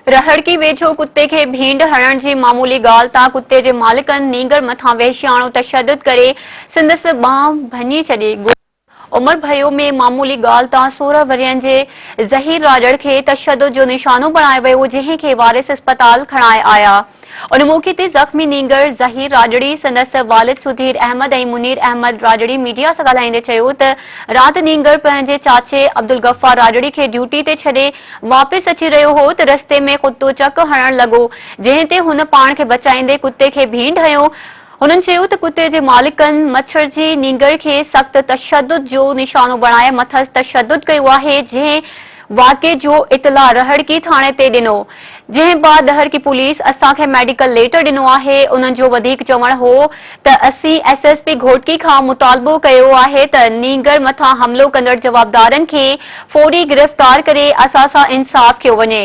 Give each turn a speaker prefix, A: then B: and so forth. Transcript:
A: رهڙڪي ويجهو ڪتي کي ڀينڊ هڻڻ جي معمولي ڳالهه تان ڪتي جي مالڪن نينگر مٿان وحشياڻو تشدد ڪري سندس ٻانهن ڀڃي ڇڏي. ڳوٺ عمر ڀيو ۾ معمولي ڳالهه تان 16 ورهين جي ظهير راڄڙ کي تشدد جو نشانو بڻايو ويو جنهن کي وارث اسپتال کڻائي آيا. ان موقعي تي زخمي نينگر ظهير راڄڙي، سندس والد سڌير احمد ۽ منير احمد راڄڙي ميڊيا سان ڳالهائيندي چيو ته رات نينگر پنهنجي چاچي عبدالغفار راڄڙي کي ڊيوٽي تي ڇڏي واپس اچي رهيو هو ته رستي ۾ ڪتو چڪ هڻڻ لڳو جنهن تي هن پاڻ کي بچائيندي ڪتي کي ڀينڊ هنيو. هنن چيو ته ڪتي جي مالڪن مڇرجي نينگر کي سخت تشدد جو نشانو بڻائي مٿس تشدد ڪيو آهي جنهن واقعي جو اطلاع رهڙڪي ٿاڻي تي ڏنو جنهن بعد ڏهرڪي پوليس اسان کي ميڊيڪل ليٽر ڏنو آهي انهن جو وڌيڪ چوڻ هو ته اسين ايس ايس پي گهوٽڪي کان مطالبو ڪيو آهي ته نينگر مٿان حملو ڪندڙ جوابدارن کي فوري گرفتار ڪري اسان سان انصاف ڪيو وڃي.